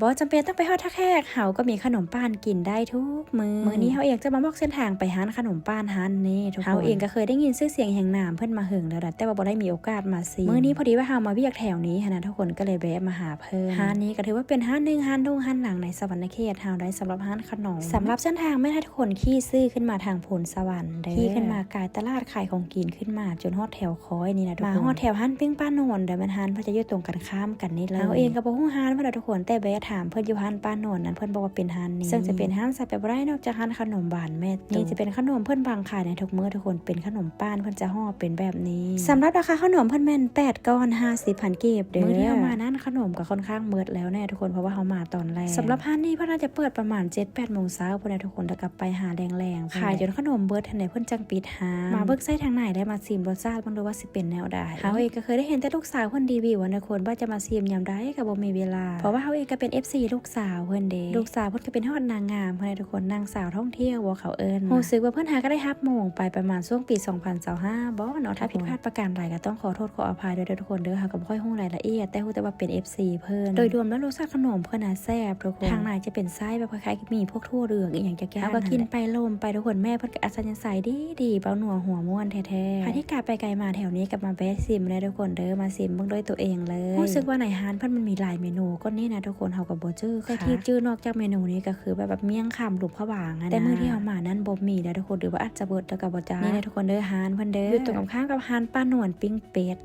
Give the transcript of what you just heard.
ບໍ່ຈຳເປັນຕ້ອງໄປຮອດທ່າແຂກ, ເຮົາກໍມີຂະໜົມປ້ານກິນໄດ້ທຸກມື້. ມື້ນີ້ເຮົາເອງຈະມາບອກເສັ້ນທາງໄປຮ້ານຂະໜົມປ້ານຮ້ານນີ້ທຸກຄົນ. ເຮົາເອງກໍເຄີຍໄດ້ຍິນຊື່ສຽງຮຽງນາມເພິ່ນມາເຫິງແລ້ວແຫຼະ, ແຕ່ວ່າບໍ່ໄດ້ມີໂອກາດມາຊີມ. ມື້ນີ້ພໍດີວ່າເຮົາມາວຽກແຖວນີ້ຫັ້ນນະທຸກຄົນ, ກໍເລີຍແວະມາຫາເພິ່ນ. ຮ້ານນີ້ກໍຖືວ່າເປັນຮ້ານໜຶ່ງ, ຮ້ານໂດ່ງ, ຮ້ານດັງໃນສະຫວັນນະເຂດເຮົາໄດ້ສຳລັບຮ້ານຂະໜົມ. ສຳລັບເສັ້ນທາງແມ່ນໃຫ້ ຄົນຂີ່ຊື່ຂຶ້ນມາທາງໂພນສະຫວັນເດີ, ຂີ່ຂຶ້ນມາກາຍຕະຫຼາດຂາຍຂອງກິນຂຶ້ນມາຈົນຮອດແຖວຂ້ອຍນີ້ນະທຸກຄົນ. ມາຮອດແຖວຮ້ານປີ້ງປ້ານວນເດີ, ແມ່ນຮ້ານເພິ່ນຈະຢູ່ຕົງກັນຂ້າມກັນນີ້ເລີຍ. ເຮົາເອງກໍບໍ່ຮູ້ຮ້ານເພິ່ນດອກທຸກຄົນ, ແຕ່ແວະຖາມເພິ່ນຢູ່ຮ້ານປ້ານວນນັ້ນ, ເພິ່ນບອກວ່າເປັນຮ້ານນີ້, ເຊິ່ງຈະເປັນຮ້ານໃສ່ໄປບໍ່ໄດ້ນອກຈາກຮ້ານຂະໜົມບານແມ່ຕຸກ. ນີ້ຈະເປັນຂະໜົມເພິ່ນວາງຂາຍໃນທຸກມື້ທຸກຄົນ, ເປັນຂະໜົມປ້ານ, ເພິ່ນຈະຫໍ່ເປັນແບບນີ້. ສຳລັບລາຄາຂະໜົມເພິ່ນແມ່ນແປດກ້ອນຫ້າສິບພັນກີບເດີ. ມື້ທີ່ເຮົາມານັ້ນຂະໜົມກໍຄ່ອນຂ້າງໝົດແລ້ວແນ່ທຸກຄົນ, ເພາະວ່າເຮົາມາຕອນແລງ. ສຳລັບຮ້ານນີ້ເພິ່ນອາດຈະເປີດປະມານເຈັດແປດໂມງເຊົ້າພຸ້ນແຫຼະທຸກຄົນ, ແລ້ວກໍໄປຫາແລງໆ ຂາຍຈົນຂະໜົມເບິດຫັ້ນແຫຼະ ເພິ່ນຈັ່ງປິດຮ້ານ. ມາເບິ່ງໃສ່ທາງໃນ ແລະ ມາຊີມລົດຊາດເບິ່ງດູວ່າຊິເປັນແນວໃດ. ເຮົາເອງກໍເຄີຍໄດ້ເຫັນແຕ່ລູກສາວເພິ່ນຣີວິວຫັ້ນນະທຸກຄົນ, ວ່າຈະມາຊີມຍາມໃດກໍບໍ່ມີເວລາ, ເພາະວ່າເຮົາເອງກໍເປັນເອັຟຊີລູກສາວເພິ່ນເດ້. ລູກສາວເພິ່ນກໍເປັນຮອດນາງງາມພຸ້ນແຫຼະທຸກຄົນ, ນາງສາວທ່ອງທ່ຽວບໍ່ເຂົາເອີ້ນ. ຮູ້ສຶກວ່າເພິ່ນຫາກໍໄດ້ຮັບໂມງໄປປະມານຊ່ວງປີສອງພັນຊາວຫ້າບໍ່ເນາະ, ຖ້າຜິດພາດປະການໃດກໍຕ້ອງຂໍໂທດຂໍອະໄພດ້ວຍເດີທຸກຄົນເດີ. ເຮົາກໍບໍ່ຄ່ອຍຮູ້ລາຍລະອຽດ, ແຕ່ຮູ້ແຕ່ວ່າເປັນເອັຟຊີເພິ່ນ. ໂດຍລວມແລ້ວລົດຊາດຂະໜົມເພິ່ນນະແຊບທຸກຄົນ. ທາງໃນຈະເປັນໄສ້ແບບຄ້າຍໆມີພວກຖົ່ວເຫຼືອງອີ່ຫຍັງຈັກຢ່າງ. ເຮົາກໍກິນໄປລົມໄປທຸກຄົນ, ແມ່ເພິ່ນກໍອັດສະຍະໄສດີໆ ເວົ້ານົວຫົວມ່ວນແທ້ໆ. ໃຜທີ່ກະໄປກະມາແຖວນີ້ກໍມາແວະຊີມໄດ້ທຸກຄົນເດີ, ມາຊີມເບິ່ງດ້ວຍຕົວເອງເລີຍ. ຮູ້ສຶກວ່າໃນຮ້ານເພິ່ນມັນມີຫຼາຍເມນູກວ່ານີ້ນະທຸກຄົນ, ເຮົາກໍບໍ່ຈື່. ແຕ່ທີ່ຈື່ນອກຈາກເມນູນີ້ກໍຄືແບບ ແບບໝ້ຽງຄຳ ຫຼຸບພະຫວ່າງຫັ້ນນະ, ແຕ່ມື້ທີ່ເຮົາມານັ້ນບໍ່ມີນະທຸກຄົນ, ຫຼືວ່າອາດຈະເບິດແລ້ວກໍບໍ່ຈັກ. ນີ້ນະທຸກຄົນເດີ, ຮ້ານເພິ່ນເດີ ຢູ່ຕົງກັນຂ້າມກັບຮ້ານປ້ານວນປີ້ງເປັດ.